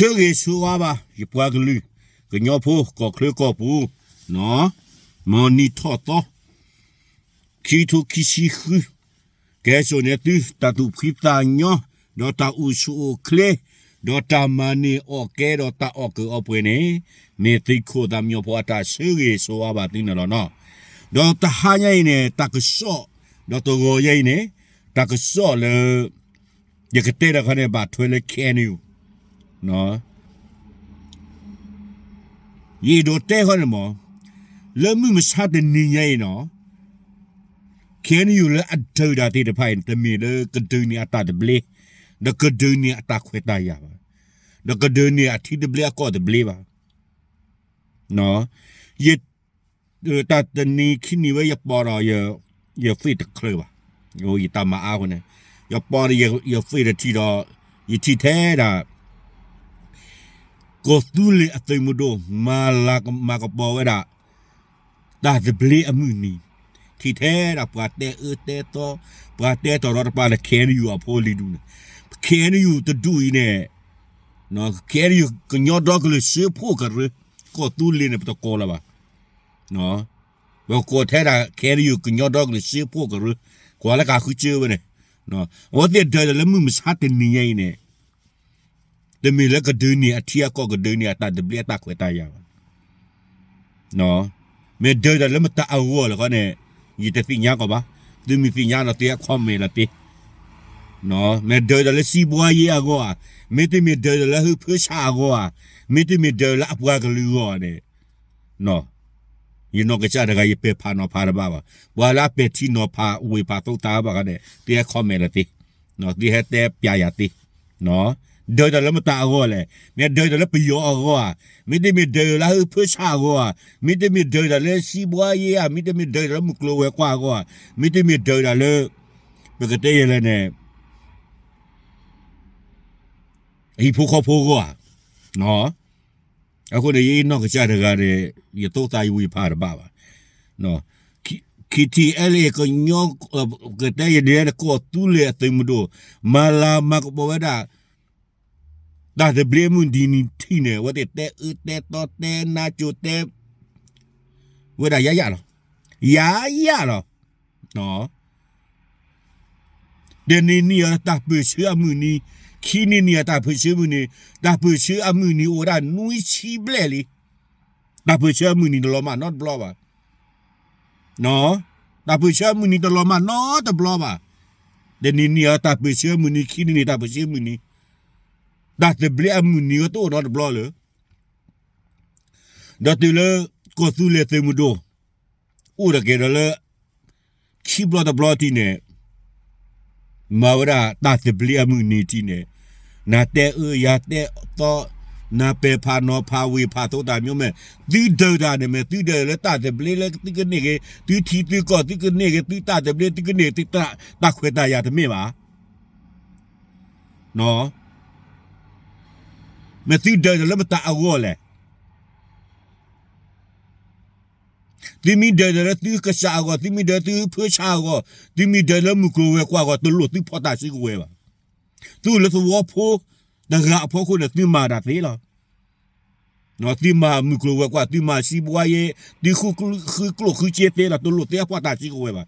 တၢ်ဂ့ၤဆိဝါဘၣ် ယပှၤကလုာ် ကညီဖိ ကီၢ်ချၢကီၢ်ပူၤ, မ်နံၣ်ထီၣ်သီ ခံထိခံဆံဃု, ကဟဲစိာ်န့ၢ်သု တၢ်သူၣ်ဖှံသးညီ, ဒီးတၢ်အိၣ်ဆူၣ်အိၣ်ချ့, ဒီးတၢ်မၤန့ၢ်အီၣ်ကဲ ဒီးတၢ်အီၣ်ကုာ်အီပှဲၤန့ၣ်, မ့ၢ်သုးခိၣ်သးမံညီဖိအတၢ်ဆၢဂ့ၤဆိဝါဘၣ်သုန့ၣ်လီၤနီၤ. ဒီးတဟါညါအံၤန့ၣ် တၢ်ကစီၣ်, ဒီးတဂီၤညါအံၤန့ၣ်, တၢ်ကစီၣ်လၢ ယကတဲတခီန့ၣ် ဘၣ်ထွဲလၢ K N U ယအဲၣ်ဒိးတဲခီန့ၣ်မး, လၢမုၢ်မဆါတနံၤညါအံၤနီၤ, K N U လၢအဒုးတၢ်သ့ၣ်တဖၣ်အံၤန့ၣ် တမ့ၢ်လၢကဒုးန့ၢ်အတၢ်သဘျ့, ဒီးကဒုးန့ၢ်အတၢ်ခွဲးတၢ်ယာ်ဘၣ်, ဒီးကဒုးန့ၢ်အထံသဘျ့အကီၢ်သဘျ့ဘၣ်. ယ တၢ်တနံၤခံနံၤဝဲယပိာ်ဒီး ယ Facebook တချုးဘၣ်, ယတၢ်မၤအါအဃိန့ၣ်, ယပိာ်ဒီးယ Facebook တထံၣ်ဒီး, ယထံၣ်ထဲဒၣ် ကီၢ်သူလ့ၤအသုးမုၢ်ဒိၣ် မၤလၤမၤကပီၤဝဲဒၣ် တၢ်သဘျ့အမုၢ်နံၤ, ထံၣ်ထဲဒၣ်ပှၤတဲအၢတဲသီ, ပှၤတဲထီၣ်ဒီးတပၤဒီး K N U အဖိလံၤဒူၣ်န့ၣ်, K N U တဒူၣ်အံၤန့ၣ်, K N U ကညီဒီကလုာ်စၢဖှိၣ်ကရၢ, ကီၢ်သူလ့ၤန့ၣ် ပတကိးလၢၤဘၣ်. ပကိးထဲဒၣ် K N U ကညီဒီကလုာ်စၢဖှိၣ်ကရၢ, ကွၢ်လၢကဃုစၢဝဲန့ၣ်, အဝဲသ့ၣ်ဒုးတၢ်လၢမုၢ်မဆါတနံၤညါအံၤန့ၣ်, တမ့ၢ်လၢကဒုးန့ၢ်အထံအကီၢ် ကဒုးန့ၢ်အတၢ်သဘျ့အတၢ်ခွဲးတၢ်ယာ်ဘၣ်. မ့ၢ်ဒုးတၢ်လၢမတၤအဂီၢ်လဲၣ်ခီန့ၣ်, ယတသ့ၣ်ညါကီးဘၣ်, သုမ့ၢ်သ့ၣ်ညါဒီးသုဟဲ comment လီၤသ့. မ့ၢ်ဒုးတၢ်လၢစံးဘှါယ့အဂီၢ်ဧါ, မ့တမ့ၢ်ဒုးတၢ်လၢဟုဖၢဆၣ်အဂီၢ်ဧါ, မ့တမ့ၢ်ဒုးတၢ်လၢအပှၤကလုာ်အဂီၢ်န့ၣ်, ယနီၢ်ကစၢ်တဂၤ ယပဲာ်ဖးနီၤဖးတဘၣ်ဘၣ်. ပှၤလၢအပဲာ်ထံနီၤဖးဝ့ၢ်ဖးသိသးဘၣ်ခီန့ၣ် သုဟဲ comment လီၤသ့, သုဟဲတဲပျးယၤသ့. ဒုးတၢ်လၢမတၤအဂီၢ်လဲၣ်, မ့ၢ်ဒုးတၢ်လၢပယီၤအဂီၢ်ဧါ, မ့တမ့ၢ်ဒုးတၢ်လၢဟုဖၢဆၣ်အဂီၢ်ဧါ, မ့တမ့ၢ်ဒုးတၢ်လၢစံးဘှါယ့ဧါ, မ့တမ့ၢ်ဒုးတၢ်လၢမုၢ်ကျိၤဝဲၤကွာ်အဂီၢ်ဧါ, မ့တမ့ၢ်ဒုးတၢ်လၢ ပကတဲယဲလဲၣ်န့ၣ် ဟံၣ်ဖိဃီဖိအဂီၢ်ဧါ. အဃိန့ၣ် ယနီၢ်ကစၢ်တဂၤန့ၣ် ယသိသးယဝံၣ်ဖးတဘၣ်ဘၣ်. K T L A ကညီ, ကတဲယၤန့ၣ် ကီၢ်သူလ့ၤအသုးမုၢ်ဒိၣ် မၤလၤမၤကပီၤဝဲဒၣ် တၢ်သဘျ့အမုၢ်နံၤထံၣ်န့ၣ် အဝဲသ့ၣ်တဲအၢတဲသီတဲနါစိၤတဲ ဝဲဒၣ်ယၤယၤလီၤ. ယၤယၤလီၤ. တနံၤနံၤအတၢ်ပၢၢ်ဆၢအမုၢ်နံၤ, ခံနံၤနံၤအတၢ်ပၢၢ်ဆၢမုၢ်နံၤ, တၢ်ပၢၢ်ဆၢအမုၢ်နံၤအိၣ်ဝဲဒၣ်နွံဆံဘျဲၣ်လံ. တၢ်ပၢၢ်ဆၢအမုၢ်နံၤတလီၤမၢ်နီတဘျီဘၣ်. တၢ်ပၢၢ်ဆၢအမုၢ်နံၤတလီၤမၢ်နီတဘျီဘၣ်. တနံၤနံၤအတၢ်ပၢၢ်ဆၢအမုၢ်နံၤ, ခံနံၤနံၤတၢ်ပၢၢ်ဆၢအမုၢ်နံၤ, တၢ်သဘျ့အမုၢ်နံၤဝဲတအိၣ်နီတဘျီလၢၤ ဒီးတုၤလၢ ကီၢ်သူလ့ၤသုးမုၢ်ဒိၣ် အိၣ်ဒီးကဲဒီးလၢ ခံဘျီတဘျီထံၣ်န့ၣ်, မၤဝဲဒၣ်တၢ်သဘျ့အမုၢ်နံၤထံၣ်န့ၣ်, နတဲအၢယၤတဲသီ, နပဲာ်ဖးနီၤဖးဝ့ၢ်ဖးသိသးမ့ၢ်, သုဒုးတၢ်န့ၣ်မ့ၢ် သုဒုးလၢတၢ်သဘျ့လၢသုကန့ၢ်က့ၤ သုထံသုကီၢ်, သုကန့ၢ်က့ၤသုတၢ်သဘျ့, သုကန့ၢ်သုတၢ်ခွဲးတၢ်ယာ်တမ့ၢ်ဘၣ်. မ့ၢ်သုဒုးတၢ်လၢမတၤအဂီၢ်လဲၣ်. သုမ့ၢ်ဒုးတၢ်လၢသုကစၢ်အဂီၢ်, သုမ့ၢ်ဒုးသုဖၢဆၣ်အဂီၢ်, သုမ့ၢ်ဒုးလၢမုၢ်ကျိၤဝဲၤကွာ်အဂီၢ်, တလိၣ်သုဖီၣ်တၢ်စုကဝဲၤဘၣ်. သုအိၣ်လၢသဝီဖိတဂၤအဖီခိၣ်န့ၣ် သုမၤတၢ်သ့လီၤ. သုမၤမုၢ်ကျိၤဝဲၤကွာ်, သုမၤစံးဘှါယ့, သုဃုကျိၣ်ဃုစ့သ့လီၤ, တလိၣ်သုဖီၣ်တၢ်စုကဝဲၤဘၣ်.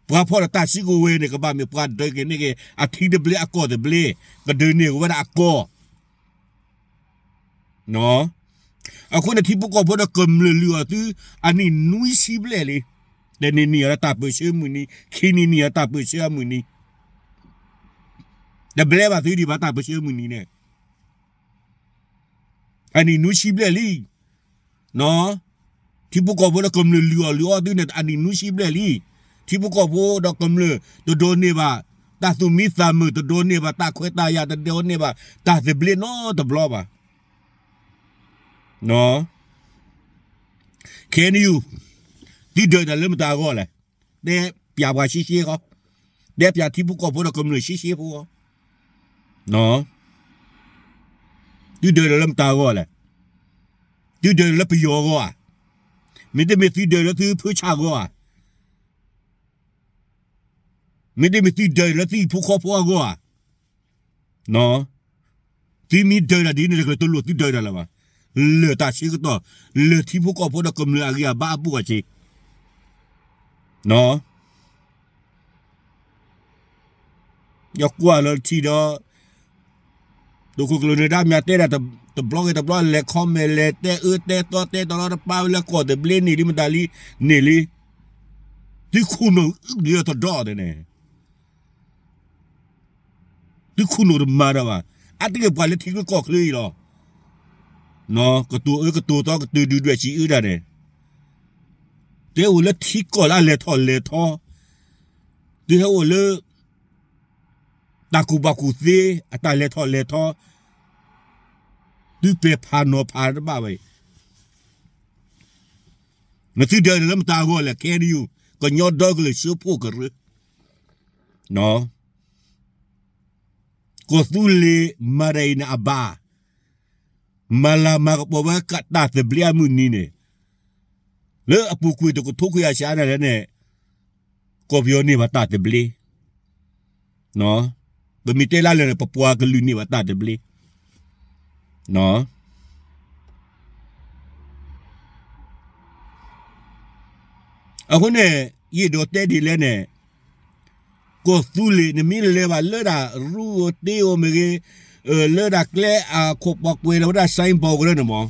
ပှၤဖီၣ်တၢ်စုကဝဲၤန့ၣ် ကဘၣ်မ့ၢ်ပှၤဒုးက့ၤန့ၢ်က့ၤ အထံသဘျ့အကီၢ်သဘျ့, ကဒုးန့ၢ်ဝဲဒၣ်အကီၢ် အဃိန့ၣ် ထံဖိကီၢ်ဖိဒီးကမျၢၢ်လုၢ်အီၣ်သု အနံၣ်နွံဆံဘျဲၣ်လံ. တနံၤနံၤအတၢ်ပၢၢ်ဆၢမုၢ်နံၤ, ခံနံၤနံၤအတၢ်ပၢၢ်ဆၢအမုၢ်နံၤ, တဘျဲဘၣ်သုဒံးဘၣ်တၢ်ပၢၢ်ဆၢမုၢ်နံၤန့ၣ်, အနံၣ်နွံဆံဘျဲၣ်လံ. ထံဖိကီၢ်ဖိဒီးကမျၢၢ်လုၢ်အီၣ်လုၢ်အီသုန့ၣ် အနံၣ်နွံဆံဘျဲၣ်လံ. ထံဖိကီၢ်ဖိဒီးကမျၢၢ် တဒိးန့ၢ်ဘၣ် တၢ်သူၣ်မံသးမုာ်, တဒိးန့ၢ်ဘၣ်တၢ်ခွဲးတၢ်ယာ်, တဒိးန့ၢ်ဘၣ် တၢ်သဘျ့နီတဘျီဘၣ်. ခဲအံၤ သုဒုးတၢ်လၢမတၤအဂီၢ်လဲၣ်. တဲပျးပှၤရှဲရှဲဃီ, တဲပျးထံဖိကီၢ်ဖိဒီးကမျၢၢ်ရှဲရှဲဖိဃီ. သုဒုးတၢ်လၢမတၤအဂီၢ်လဲၣ်. သုဒုးတၢ်လၢပယီၤအဂီၢ်ဧါ. မ့တမ့ၢ်သုဒုးတၢ်လၢသုဖၢဆၣ်အဂီၢ်ဧါ. မ့တမ့ၢ်သုဒုးတၢ်လၢသုဟံၣ်ဖိဃီဖိအဂီၢ်ဧါ. သုမ့ၢ်ဒၢးတၢ်ဒ်န့ၣ်တကျၢၤ တလိၣ်သုဒၢးတၢ်လၢၤဘၣ်. လၢာ်တၢ်ဆၢကတီၢ်, လၢာ်ထံဖိကီၢ်ဖိဒီးကမျၢၢ်အဂံၢ်အဘါအဘူးအဆံး. ယကွၢ်လီၤထံဒီး သုးခိၣ်ကျၢၢ်နၢၤဒါမ့ၢ်တဲဒၣ်တဘျီဂ့ၤတဘျီ လဲၤ comment လဲၤတဲအၢတဲသီတဲတရီတပါဝဲလၢကီၢ်သဘျ့န့ၣ်လံမတၤလံ, န့ၣ်လံ. သုခိၣ်နူာ်အုၣ်ဒံးအီၤတဒီးန့ၣ် သုခိၣ်နူာ်တမၤတၢ်ဘၣ်. အါတက့ၢ်ပှၤလၢထံချၢကီၢ်ချၢအံၤလီၤ. ကတိၤအၢကတိၤသီ ကတိၤဒုၣ်ဒွဲၣ်စံးအၢဒၣ်န့ၣ်, တဲအိၣ်လၢထံကီၢ်လၢအလဲၤထီၣ်လဲၤထီ, သုဟဲအိၣ်လၢ တၢ်ကူၣ်ဘၣ်ကူၣ်သ့ အတၢ်လဲၤထီၣ်လဲၤထီ, သုပဲာ်ဖးနီၤဖးတဘၣ်ဘၣ်အံၤ, နသုဒၢးလၢမတၤအဂီၢ်လဲၣ် ခဲအံၤ, ကညီဒီကလုာ်စၢဖှိၣ်ကရၢ, ကီၢ်သူလ့ၤမၤတၢ်အံၤန့ၣ်အဘၣ်, မၤလၤမၤကပီၤဝဲတၢ်သဘျ့အမုၢ်နံၤန့ၣ်, လၢအပူၤကွံာ်တကထိခွံကယၤစးန့ၣ်လဲၣ်န့ၣ်, ကီၢ်ပယီၤန့ၢ်ဘၣ်တၢ်သဘျ့, ပမ့ၢ်တဲလၢလၢာ်န့ၣ် ပပှၤကလုာ်န့ၢ်ဘၣ်တၢ်သဘျ့. အဃိန့ၣ် ယအဲၣ်ဒိးတဲဒ်လဲၣ်န့ၣ်, ကီၢ်သူလ့ၤ နမ့ၢ်လဲၤဘၣ်လၢဒၣ်ရူအိၣ်တ့အိၣ်မ့ၢ်ဂ့ၤ, လၢဒၣ်ကျဲအခိၣ်ပှၤကွဲးလီၤဝဲဒၣ် signboard ကရၢန့ၣ်မ့ၢ်,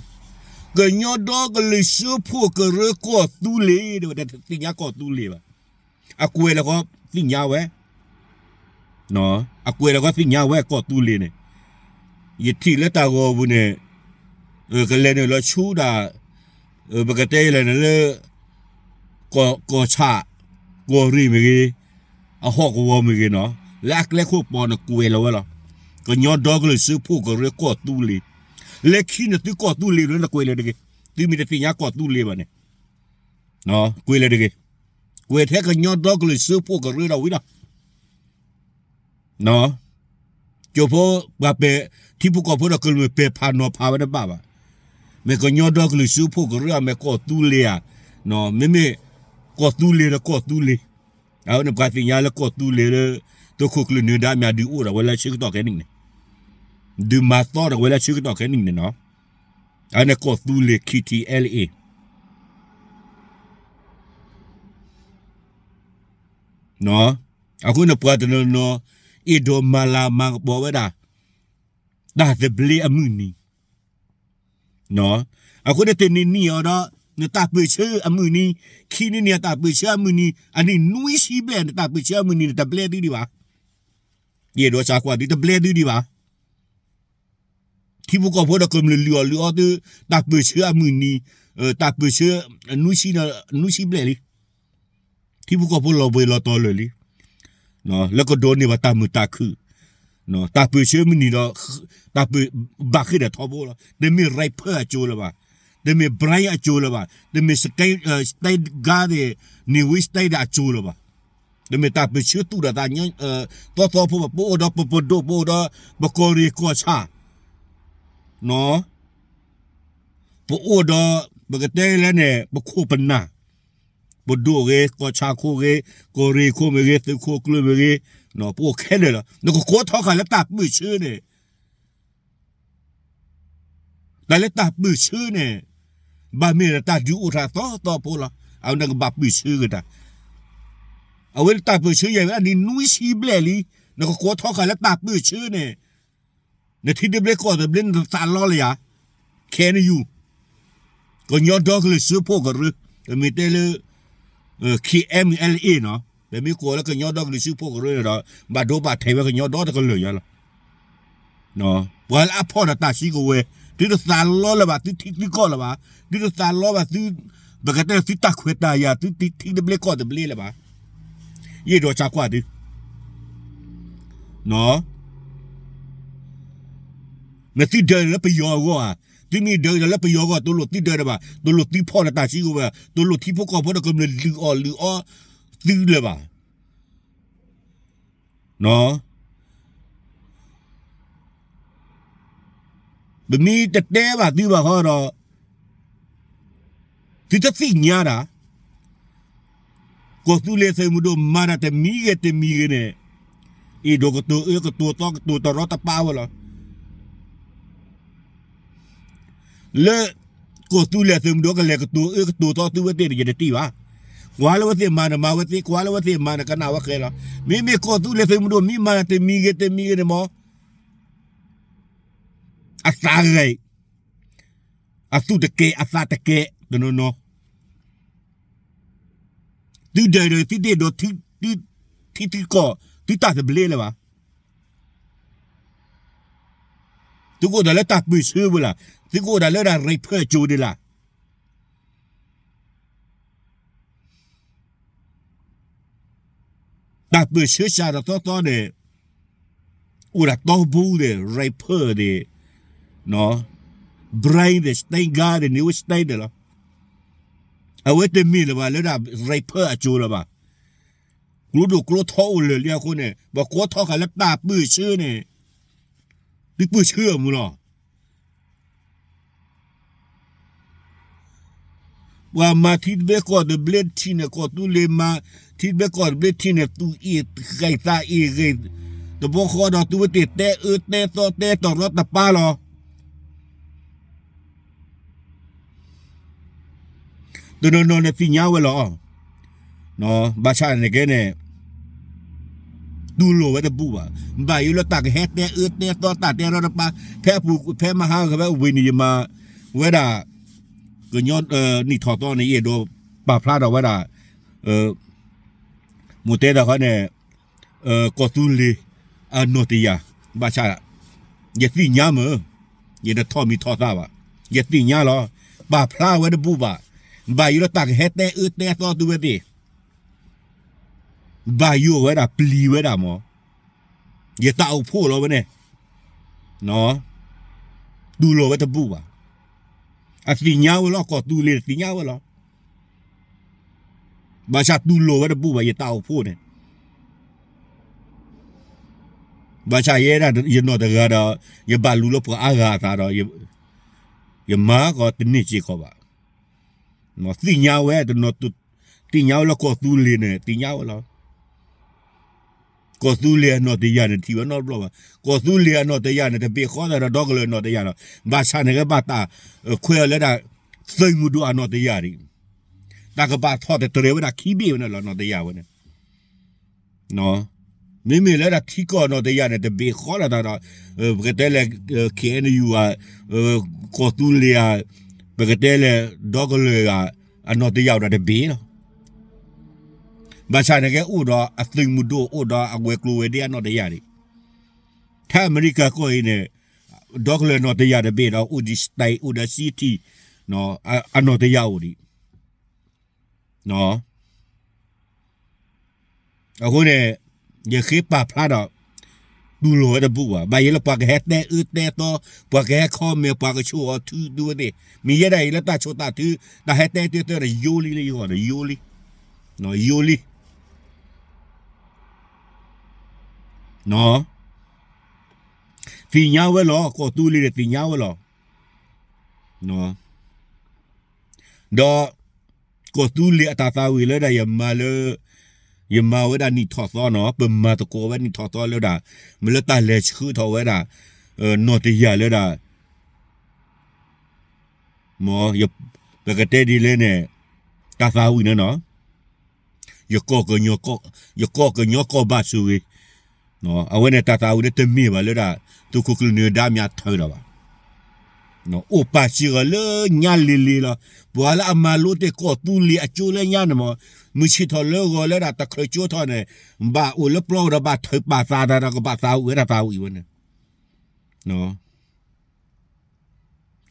ကညီဒီကလုာ်စၢဖှိၣ်ကရၢကီၢ်သူလ့ၤ တဲဝဲဒၣ် တသ့ၣ်ညါကီၢ်သူလ့ၤဘၣ်. အကွဲးလီၤဃီသ့ၣ်ညါဝဲ အကွဲးလီၤဃီသ့ၣ်ညါဝဲကီၢ်သူလ့ၤန့ၣ်, ယထံၣ်လၢတၢ်ဂီၤပူၤန့ၣ်, ကလဲၤနုာ်လီၤဆူဒၣ်, ပကတဲလဲၣ်န့ၣ်လၢ ကီၢ်ဆၣ်, ကီၢ်ရ့ၣ်မ့ၢ်ဂ့ၤ, အဟီၣ်ကဝီၤမ့ၢ်ဂ့ၤနီၤ, လၢအကျဲခိၣ်ပီၤန့ၣ်ကွဲးလီၤဝဲလီၤ. ကညီဒီကလုာ်စၢဖှိၣ်ကရၢကီၢ်သူလ့ၤ, လၢခံန့ၣ်သုကီၢ်သူလ့ၤန့ၣ်ကွဲးလၢတဂ့ၤ, သုမ့ၢ်တသ့ၣ်ညါကီၢ်သူလ့ၤဘၣ်န့ၣ်, ကွဲးလၢတဂ့ၤ, ကွဲးထဲကညီဒီကလုာ်စၢဖှိၣ်ကရၢဒီးဝံၤလီၤ. ကၠိဖိပှၤပဲာ် ထံဖိကီၢ်ဖိဒီးကမျၢၢ်ပဲာ်ဖးနီၤဖးဝဲတဘၣ်ဘၣ်. မ့ၢ်ကညီဒီကလုာ်စၢဖှိၣ်ကရၢ မ့ၢ်ကီၢ်သူလ့ၤဧါ, မ့မ့ၢ်ကီၢ်သူလ့ၤဒီးကီၢ်သူလ့ၤ, အဝဲန့ၣ်ပှၤသ့ၣ်ညါလၢကီၢ်သူလ့ၤလၢ သုးခိၣ်ကျၢၢ်နၢၤဒါမ့ၢ်ဒုးအိၣ်ဒီးဝဲလၢဆၢကတီၢ်ခဲနံၣ်န့ၣ်, ဒုးမၤသီဒီးဝဲလၢဆၢကတီၢ်ခဲနံၣ်န့ၣ်နီၤ, အဝဲန့ၣ်ကီၢ်သူလ့ၤ K T L A အဃိန့ၣ်ပှၤတနီၤနီၤ အဲၣ်ဒိးမၤလၤမၤကပီၤဝဲဒၣ် တၢ်သဘျ့အမုၢ်နံၤ, အဃိန့ၣ်တနံၤနံၤအံၤဒီး နတၢ်ပၢၢ်ဆၢအမုၢ်နံၤ, ခံနံၤနံၤအတၢ်ပၢၢ်ဆၢအမုၢ်နံၤ အနံၣ်နွံဆံဘျဲၣ် နတၢ်ပၢၢ်ဆၢအမုၢ်နံၤန့ၣ် တဘျဲသုဒံးဘၣ်. ယအဲၣ်ဒိးစးကွၢ်သု တဘျဲသုဒံးဘၣ်. ထံဖိကီၢ်ဖိဒီးကမျၢၢ်လုၢ်အီၣ်လုၢ်အီသု တၢ်ပၢၢ်ဆၢအမုၢ်နံၤ, တၢ်ပၢၢ်ဆၢ နွံဆံဘျဲၣ်လံ. ထံဖိကီၢ်ဖိလီၤဘှံးလီၤတီၤလၢာ်လံ. လၢကဒိးန့ၢ်ဘၣ်တၢ်မုာ်တၢ်ခုၣ်, တၢ်ပၢၢ်ဆၢမုၢ်နံၤဒီး တၢ်ပၢၢ်ဘၣ်ဃ့ၢ်ဒီးထီဘိလီၤ. တမ့ၢ် rapper အကၠိလၢၤဘၣ်, တမ့ၢ် Brian အကၠိလၢၤဘၣ်, တမ့ၢ် state guy န့ၣ် Navy state အကၠိလၢၤဘၣ်, တမ့ၢ်တၢ်ပၢၢ်ဆၢသူၣ်ဒီးသး သီသီဖိဘၣ်. ပအိၣ်ဒီးပပဒိၣ် ပအိၣ်ဒီးပကီၢ်ရ့ၣ်ကီၢ်ဆၣ်, ပအိၣ်ဒီး ပကတဲလဲၣ်န့ၣ် ပခိၣ်ပနၢ်, ပဒိၣ်ဂ့ၤ ကီၢ်ဆၣ်ခိၣ်ဂ့ၤ ကီၢ်ရ့ၣ်ခိၣ်မ့ၢ်ဂ့ၤ သုးခိၣ်ကျၢၢ်မ့ၢ်ဂ့ၤ ပအိၣ်ခဲလၢာ်လီၤ. နကကိးထီၣ်ဃာ်လၢတၢ်ပၢၢ်ဆၢန့ၣ် တၢ်လၢတၢ်ပၢၢ်ဆၢန့ၣ် ဘၣ်မ့ၢ်ဒီးတၢ်ဒုးအိၣ်ထီၣ်သီသီဖိလီၤ. အဝဲနကဘၣ်ပၢၢ်ဆၢက့ၤတၢ်, အဝဲတၢ်ပၢၢ်ဆၢယဲၢ်ဝဲဒၣ်နံၣ်နွံဆံဘျဲၣ်လံ. နကကိးထီၣ်ဃာ်လၢတၢ်ပၢၢ်ဆၢန့ၣ် နထံသဘျ့ကီၢ်သဘျ့ နတသးလီလၢၤယၤ, ခဲအံၤ ကညီဒီကလုာ်စၢဖှိၣ်ကရၢ, ပမ့ၢ်တဲလၢ K M L A နီၤ, ပမ့ၢ်ကိးလၢကညီဒီကလုာ်စၢဖှိၣ်ကရၢန့ၣ်ဒီး ဘၣ်ဒိဘၣ်ထံးဝဲကညီဒီတကလုာ်ညါလီၤ. ပှၤလၢအဖီၣ်ဒီးတၢ်စုကဝဲၤ, သုတသးလီလၢၤဘၣ်, သုထံသုကီၢ်လၢၤဘၣ်, သုတသးလီဘၣ်သု, ပကတဲသုတၢ်ခွဲးတၢ်ယာ်, သုထံသဘျ့ကီၢ်သဘျ့လၢၤဘၣ်. ယအဲၣ်ဒိးစးကွၢ်သု မ့ၢ်သုဒၢးလၢပယီၤအဂီၢ်ဧါ, သုမ့ၢ်ဒၢးလၢပယီၤအဂီၢ် တလိၣ်သုဒၢးလၢၤဘၣ်, တလိၣ်သုဖီၣ်ဒီးတၢ်စုကဝဲၤ, တလိၣ်ထံဖိကီၢ်ဖိဒီးကမျၢၢ်လုၢ်အီၣ်လုၢ်အီသုလၢၤဘၣ်. ပမ့ၢ်တတဲဘၣ်သုဘၣ်ဃီဒီး သုတသ့ၣ်ညါတၢ်, ကီၢ်သူလ့ၤသုးမုၢ်ဒိၣ်မၤတၢ်တမံၤဂ့ၤတမံၤဂ့ၤန့ၣ်, အဲၣ်ဒိးကတိၤအၢကတိၤသီကတိၤတရီတပါဝဲလီၤ. လၢ ကီၢ်သူလ့ၤအသုးမုၢ်ဒိၣ်ကလဲၤကတိၤအၢကတိၤသီသုဝဲသ့ၣ်န့ၣ် ယတထံၣ်ဘၣ်. ကွၢ်လၢဝဲသ့ၣ်မၤန့ၣ်မၤဝဲသ့, ကွၢ်လၢဝဲသ့ၣ်မၤန့ၣ် ကနၣ်ဝဲဃဲလီၤ. မ့မ့ၢ်ကီၢ်သူလ့ၤသုးမုၢ်ဒိၣ်မ့ၢ်မၤတမံၤဂ့ၤတမံၤဂ့ၤန့ၣ်မ့ၢ် အသးဂဲၤ, အသူၣ်တကဲးအသးတကဲးတနီၤနီၤ သုဒဲးဒီးသုတအဲၣ်ဒိး ထံသုကီၢ် သုတၢ်သဘျ့လၢၤဘၣ်. သုကအိၣ်ဒၣ်လၢတၢ်ပၢၢ်ဆၢဝဲလၢ်, သုကအိၣ်ဒၣ်လၢဒၣ် rapper အစိၤဒၣ်လၢ်. တၢ်ပၢၢ်ဆၢစှၤတသီသီန့ၣ် အိၣ်ဒၣ်တီဘိဒီး rapper ဒီး Brian ဒီး Sting ဂါဒီး Neil Sting ဒီးလီၤ. အဝဲတမ့ၢ်လၢၤဘၣ်လၢဒၣ် rapper အစိၤလၢၤဘၣ်. ကျိဒိၣ်ကျိထီအိၣ်လၢာ်လံအဃိန့ၣ် ပှၤကိးထီၣ်ဃာ်လၢတၢ်ပၢၢ်ဆၢန့ၣ် သုပၢၢ်ဆၢအမူလီၤ. ပှၤမၤထံတဘ့ၣ်ကီၢ်တဘ့ၣ်ထံန့ၣ် ကီၢ်သူလ့ၤမၤ ထံတဘ့ၣ်ကီၢ်တဘ့ၣ်ထံန့ၣ် သူၣ်အ့ၣ်ဂဲၤသးအ့ၣ်ဂဲၤ တဘျီဃီဒီးသုဝဲသ့ၣ်တဲအၢတဲသီတဲတရီတပါလီၤ. တနီၤနီၤန့ၣ်သ့ၣ်ညါဝဲလီၤ. ဘၣ်ဆၣ်န့ၣ်ကဲန့ၣ် တူၢ်လိာ်ဝဲတဘူၣ်ဘၣ်. ဘၣ်ယိၣ်လၢတၢ်ကဟဲတဲအၢတဲသီတၢ်တဲရီတပါ ဖဲအပူၤဖဲမဟါကဖဲဝ့ၢ်န့ၣ် ယမၤဝဲဒၣ် ကညီနံၣ်ထီၣ်သီန့ၣ် ယအဲၣ်ဒိးပာ်ဖျါထီၣ်ဝဲဒၣ် မိၢ်တဲတၢ်ခီန့ၣ် ကီၢ်သူလ့ၤအနီၢ်တယၢ် ဘၣ်ဆၣ် ယသ့ၣ်ညါမ့ၢ် ယတထီၣ်မံၤထီၣ်သးဘၣ်. ယသ့ၣ်ညါလီၤ. ပာ်ဖျါဝဲတဘူၣ်ဘၣ်. ဘၣ်ယိၣ်လၢတၢ်ကဟဲတဲအၢတဲသီသုဝဲသ့ၣ် ဘၣ်ယိၣ်ဝဲဒၣ်ပျံၤဝဲဒၣ်မ့ၢ် ယတၢ်အိၣ်ဖှိၣ်လီၤဝဲန့ၣ် တူၢ်လိာ်ဝဲတဘူၣ်ဘၣ်. အသ့ၣ်ညါဝဲလီၤ ကီၢ်သူလ့ၤသ့ၣ်ညါဝဲလီၤ. ဘၣ်ဆၣ်တူၢ်လိာ်ဝဲတဘူၣ်ဘၣ် ယတၢ်အိၣ်ဖှိၣ်န့ၣ် ဘၣ်ဆၣ်ယဲဒၣ်ယနီၢ်တဂၤဒီး ယဘၣ်လူၤလၢပှၤအါဂၤအသးဒီး ယမၤကီးတန့ၢ်စ့ၢ်ကီးဘၣ်. သ့ၣ်ညါဝဲ သ့ၣ်ညါဝဲလၢကီၢ်သူလ့ၤန့ၣ် သ့ၣ်ညါဝဲလီၤ. ကီၢ်သူလ့ၤအနီၢ်တယၢ်န့ၣ် ထံၣ်ဝဲနီတဘျီဘၣ်. ကီၢ်သူလ့ၤအနီၢ်တယၢ်န့ၣ် တဘ့ၣ်ဃီသးဒီးဒီကလုာ်အနီၢ်တယၢ်လီၤ. ဘၣ်ဆၣ်န့ၣ်ကဘၣ်တၢ်ခွဲးအီၤလၢဒၣ် သုးမုၢ်ဒိၣ်အနီၢ်တယၢ်ဒံး တၢ်ကဘၣ်ထီၣ်တတြဲၤဝဲဒၣ်ခံဘ့ၣ်ဝဲန့ၣ်လီၤ နီၢ်တယၢ်ဝဲန့ၣ် မ့မ့ၢ်လၢဒၣ်ထံကီၢ်အနီၢ်တယၢ်န့ၣ် တဘ့ၣ်ဃီလီၤသးဒီး ပကတဲလဲၣ် ခ့ၣ်အဲၣ်ယူၣ်ဧါ ကီၢ်သူလ့ၤဧါ ပကတဲလဲၣ် ဒီကလုာ်ဧါ အနီၢ်တယၢ်အိၣ်ဒီးတဘ့ၣ်လီၤ. ဘၣ်ဆၣ်န့ၣ်ကဲအိၣ်ဒီးအသုးမုၢ်ဒိၣ် အိၣ်ဒီးအဝဲၤကျိၤဝဲၤဒ့အနီၢ်တယၢ်ဒံး ထဲအမဲရကၤကီၢ်အံၤန့ၣ် ဒီကလုာ်နီၢ်တယၢ်တဘ့ၣ်ဒီး အိၣ်ဒီး state အိၣ်ဒီး city အနီၢ်တယၢ်အိၣ်ဒံး အဃိန့ၣ် ယဃ့ပာ်ဖျါဒီး တူၢ်လိာ်ဝဲတဘူၣ်ဘၣ်. ဘၣ်ယိၣ်လၢပှၤကဟဲတဲအၢတဲသီ ပှၤကဟဲ comment ပှၤကဆိၣ်အီၤထုဒုဝဲသ့ၣ် မ့ၢ်ယဲဒၣ်အံၤလၢတၢ်ဆိၣ်တၢ်ထု တၢ်ဟဲတဲအၢတဲသီဒီးယိလံလၢယဂီၢ်ဒီးယိလံ ယိလံ သ့ၣ်ညါဝဲလီၤ ကီၢ်သူလ့ၤန့ၣ်သ့ၣ်ညါဝဲလီၤ. ဒီး ကီၢ်သူလ့ၤအတၢ်သးဝံၣ်လၢဒၣ်ယမၤလၢ ယမၤဝဲဒၣ်နံၣ်ထီၣ်သီနီၤ ပမၤသကိးဝဲနံၣ်ထီၣ်သီလၢဒၣ် မ့ၢ်လၢတၢ်လဲၤဆှၢထီၣ်ဝဲဒၣ် နီၢ်တယၢ်လၢဒၣ် မ် ပကတဲဒ်လဲၣ်န့ၣ် တၢ်သးဝံၣ်န့ၣ်နီၤ ယကီၢ်ကညီကီၢ်ဘၣ်ဆိၣ်ဂ့ၤ အဝဲန့ၣ်တၢ်သးဝံၣ်န့ၣ်တမ့ၢ်ဘၣ်လၢဒၣ် သုးခိၣ်ကျၢၢ်နၢၤဒါမ့ၢ်အထၢဒီးဘၣ် အိၣ်ပာ်စၢၤအီၤလၢညါလံၤလံၤလီၤ. ပှၤလၢအမၤလိတ့ၢ်ကီၢ်သူလ့ၤအကၠိလၢညါန့ၣ်မ့ၢ် မုၢ်ဆ့ၣ်ထီၣ်လၢဂီၤလၢဒၣ်တချုးကၠိထီၣ်န့ၣ် ဘၣ်အိၣ်လၢပျီဒီးဘၣ်ထုးပာ်သးတၢ်ဒီးကဘၣ်သးဝံၣ်ဝဲတၢ်သးဝံၣ်ဝဲန့ၣ်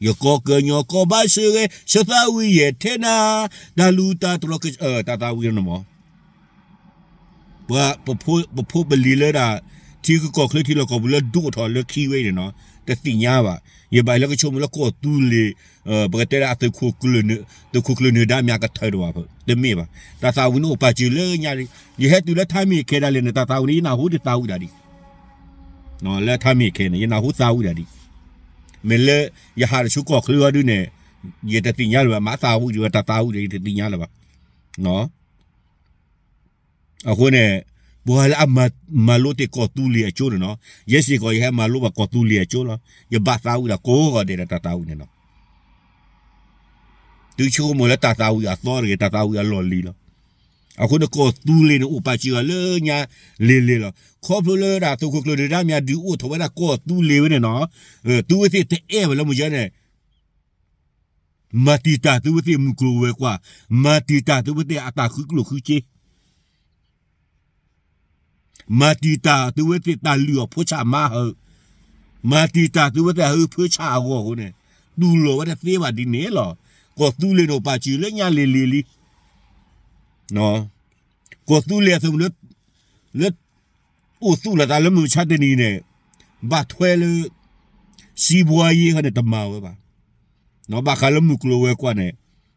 ယကီၢ်ကညီကီၢ်ဘၣ်ဆိၣ်ဂ့ၤ ဆၢသးဝံၣ်ယဲၢ်ထဲနၤ တၢ်လူၢ်တၢ်တြီၤ တၢ်သးဝံၣ်န့ၣ်မ့ၢ် ပှၤ ပဖိပလံၤလၢဒၣ် ထံဂုၤကီၢ်ချၢထံလီၢ်ကီၢ်ပူၤလၢဒိၣ်ထီၣ်လၢခံဝဲအံၤန့ၣ်နီၤ တသ့ၣ်ညါဘၣ်. ယဘၣ်လၢကဆိကမိၣ်လၢကီၢ်သူလ့ၤ ပကတဲဒၣ်အသုးခိၣ်ကျၢၢ် သုးခိၣ်ကျၢၢ်နၢၤဒါမ့ၢ်အကထၢဒီးဘၣ် တမ့ၢ်ဘၣ်. တၢ်သးဝံၣ်န့ၣ်အိၣ်ပာ်စၢၤလၢညါလံ. ယဟဲတုၤလၢထါမ့ၢ်ခဲဒၣ်လဲာ်န့ၣ် တၢ်သးဝံၣ်န့ၣ် ယနၢ်ဟူတသးဝံၣ်ဒၣ်ဒံး လၢထါမ့ၢ်ခဲန့ၣ် ယနၢ်ဟူသးဝံၣ်ဒၣ်ဒံး. မ့ၢ်လၢ ယဟးတဆူကီၢ်ချၢအီၤဒုန့ၣ် ယတသ့ၣ်ညါလၢၤဘၣ် မ့ၢ်သးဝံၣ်ဒံးဝဲ တၢ်သးဝံၣ်ဒီး ယတသ့ၣ်ညါလၢၤဘၣ်. အဃိန့ၣ် ပှၤလၢအမၤလိတ့ၢ်ကီၢ်သူလ့ၤအကၠိန့ၣ်နီၤ ယဲစ့ၢ်ကီး ယဟဲမၤလိဘၣ်ကီၢ်သူလ့ၤအကၠိလီၤ. ယဘၣ်သးဝံၣ်ဒၣ်ကိးဂီၤဒဲးဒီးတၢ်သးဝံၣ်န့ၣ်နီၤ. သုဆိကမိၣ်လၢတၢ်သးဝံၣ်အသီတဂ့ၤ, တၢ်သးဝံၣ်အလီၢ်လံၤလီၤ. အဃိန့ၣ် ကီၢ်သူလ့ၤန့ၣ် အိၣ်ပာ်စၢၤအီၤလၢညါလ့ၤလ့ၤလီၤ. ခီဖျိလၢဒၣ်သုးခိၣ်ကျၢၢ်ဒုၣ်ဒါမ့ၢ်ဒုးအိၣ်ထီၣ်ဝဲဒၣ် ကီၢ်သူလ့ၤဝဲန့ၣ်နီၤ, သုဝဲသ့ၣ်တအဲၣ်ဝဲလၢမုၢ်ယဲန့ၣ် မၤတံာ်တာ်သုဝဲသ့ၣ်မုၢ်ကျိၤဝဲၤကွာ်, မၤတံာ်တာ်သုဝဲသ့ၣ်အတၢ်ဃုကျိၣ်ဃုစ့, မၤတံာ်တာ်သုဝဲသ့ၣ်တၢ်လုၢ်အီၣ်ဖိဆၣ်မါဟၢ, မၤတံာ်တာ်သုဝဲသ့ၣ်အဟုဖၢဆၣ်အဂီၢ်အဃိန့ၣ်, တူၢ်လိာ်ဝဲတသ့ဘၣ်ဒ်န့ၣ်လီၤ. ကီၢ်သူလ့ၤန့ၣ်အိၣ်ပာ်စၢၤလၢညါလ့ၤလ့ၤလံ. ကီၢ်သူလ့ၤအသုးမုၢ်ဒိၣ် လၢ အိၣ်သူၣ်လီၤသးလၢမုၢ်မဆါတနံၤန့ၣ်, ဘၣ်ထွဲလၢ စံးဘှါယ့ဟီန့ၣ်တမၤဝဲဘၣ်. ဘၣ်ဃးလၢမုၢ်ကျိၤဝဲၤကွာ်န့ၣ်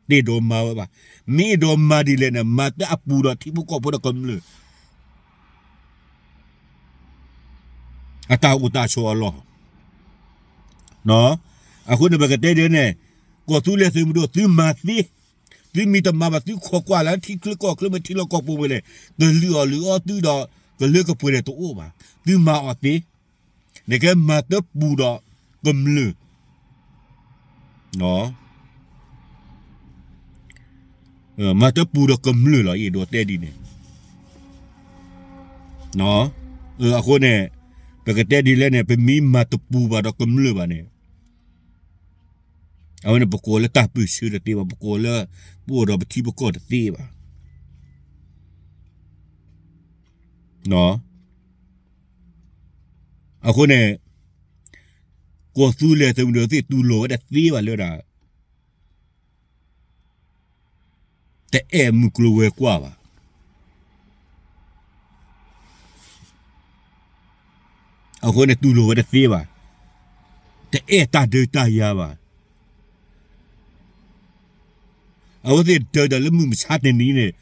တအဲၣ်ဒိးမၤဝဲဘၣ်. မ့ၢ်အဲၣ်ဒိးမၤဒ်လဲၣ်န့ၣ် မၤတၢ်အပူၤဒီးထံဖိကီၢ်ဖိဒီးကမျၢၢ် အတၢ်အိၣ်တၢ်ဆိးအလီၢ်. အဃိန့ၣ် ပကတဲဒ်န့ၣ်, ကီၢ်သူလ့ၤသုးမုၢ်ဒိၣ် သုမၤသ့, သုမ့ၢ်တမၤဘၣ် သုခိးကွၢ်လၢထံချၢကီၢ်ချၢမ့ၢ်ထံလီၢ်ကီၢ်ပူၤမ့ၢ်လဲၣ်, ကလုၢ်အီၣ်လုၢ်အီသုဒီး ကလၢကပှဲၤန့ၣ်တအိၣ်ဘၣ်. သုမၤအီၤသ့, နကဲမၤတၢ်ပူၤဒီးကမျၢၢ် မၤတၢ်ပူၤဒီးကမျၢၢ်လီၤ အဲၣ်ဒိးတဲဒ်န့ၣ်. အဃိန့ၣ် ပကတဲဒ်လဲၣ်န့ၣ် ပမ့ၢ်မၤတပူၤဘၣ်ဒီးကမျၢၢ်ဘၣ်န့ၣ်, အဝဲန့ၣ် ပကိးလၢတၢ်ပၢၢ်ဆၢတသ့ဘၣ်, ပကိးလၢ ပအိၣ်ဒီးပထံပကီၢ်တသ့ဘၣ်. အဃိန့ၣ် ကီၢ်သူလ့ၤသုးမုၢ်ဒိၣ်သ့ၣ်တူၢ်လိာ်ဝဲတသ့ဘၣ်လၢဒၣ် တအဲၣ်မုၢ်ကျိၤဝဲၤကွာ်ဘၣ်. အဃိန့ၣ်တူၢ်လိာ်ဝဲတသ့ဘၣ်, တအဲၣ်တၢ်ဒုးတၢ်ယၤဘၣ်. အဝဲသ့ၣ်ဒုးတၢ်လၢမုၢ်မဆါတနံၤန့ၣ်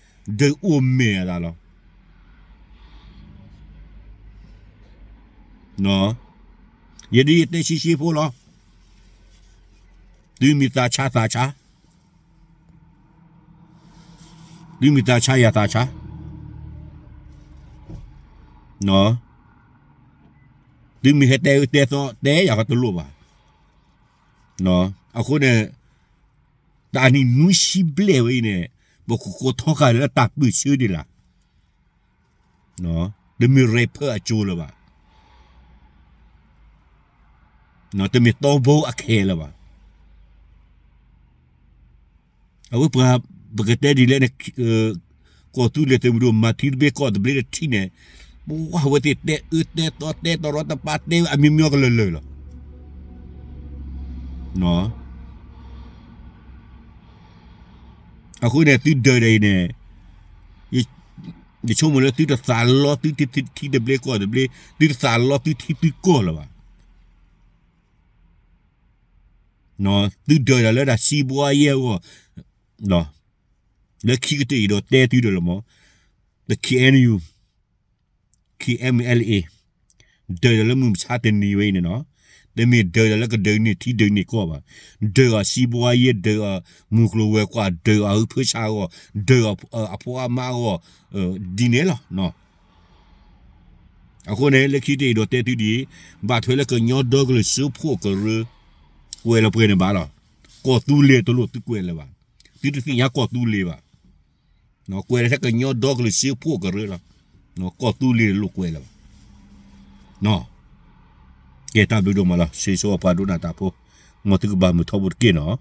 ဒုးအိၣ်မဲာ်အသးလီၤ. ယဒ်ယတဲဆှံဆှံဖိလီၤ. သုမ့ၢ်သးဆါသးဆါ, သုမ့ၢ်သးဆါယၤသးဆါ, သုမ့ၢ်ဟဲတဲအၢတဲသီတဲယၤဃီတလိၣ်ဘၣ်. အဃိန့ၣ် တၢ်နံၣ်နွံဆံဘျဲၣ်ဝဲအံၤန့ၣ် ပကကိးထီဃာ်လၢတၢ်ပၢၢ်ဆၢဒံးလၢ်, တမ့ၢ် rapper အကၠိလၢၤဘၣ်, တမ့ၢ်တီဘိအခဲလၢၤဘၣ်. အဝဲပှၤ ပကတဲဒ်လဲၣ်န့ၣ် ကီၢ်သူလ့ၤသုးမုၢ်ဒိၣ်မၤထံတဘ့ၣ်ကီၢ်တဘ့ၣ်တထံၣ်န့ၣ်, ပဝဲသ့ၣ်တဲအၢတဲသီတဲတရီတပါတဲအမံၤမံၤကလၢာ်လၢာ်လီၤ. အဃိန့ၣ် သုဒုးဒ်အံၤန့ၣ်, ယဆိကမိၣ်လၢသုတသးလီသုထံတဘျ့ကီၢ်တဘျ့, သုတသးလီသုထံသုကီၢ်လၢၤဘၣ်. သုဒုးဒၣ်လၢဒၣ်စံးဘှါယဲအဂီၢ်, လၢခံကတၢၢ်အံၤဒီးတဲသုဒီးလီၤမး, ဒီး KNU, KNLA, ဒုးဒၣ်လၢမုၢ်မဆါတနံၤဝဲအံၤန့ၣ်နီၤ, တမ့ၢ်ဒုးဒၣ်လၢကဒုးန့ၢ်ထံဒုးန့ၢ်ကီၢ်ဘၣ်. ဒုးအီၤစံးဘှါယဲ, ဒုးအီၤမုၢ်ကျိၤဝဲၤကွာ်, ဒုးအီၤဟုဖၢဆါအဂီၢ်, ဒုးအီၤအဖိအမါအဂီၢ်, ဒ်န့ၣ်လီၤ. အဃိန့ၣ် လၢခံတၢ်အံၤဒီးတဲသုဒ်အံၤ, ဘၣ်ထွဲလၢကညီဒီကလုာ်စၢဖှိၣ်ကရၢ, ကွဲးလီၤပှဲၤန့ၣ်ဘၣ်လီၤ. ကီၢ်သူလ့ၤတလိၣ်သုကွဲးလၢၤဘၣ်. သုတသ့ၣ်ညါကီၢ်သူလ့ၤဘၣ်. ကွဲးလီၤထဲကညီဒီကလုာ်စၢဖှိၣ်ကရၢလီၤ. ကီၢ်သူလ့ၤတလိၣ်ကွဲးလၢၤဘၣ်. ကဲတၢ်ဘျုးဒိၣ်မးလီၤ. စံးဆိပှၤဒိကနၣ်တၢ်ဖိ, မ်သုကဘၣ်မုာ်ထီဘိတက့ၢ်နီၤ.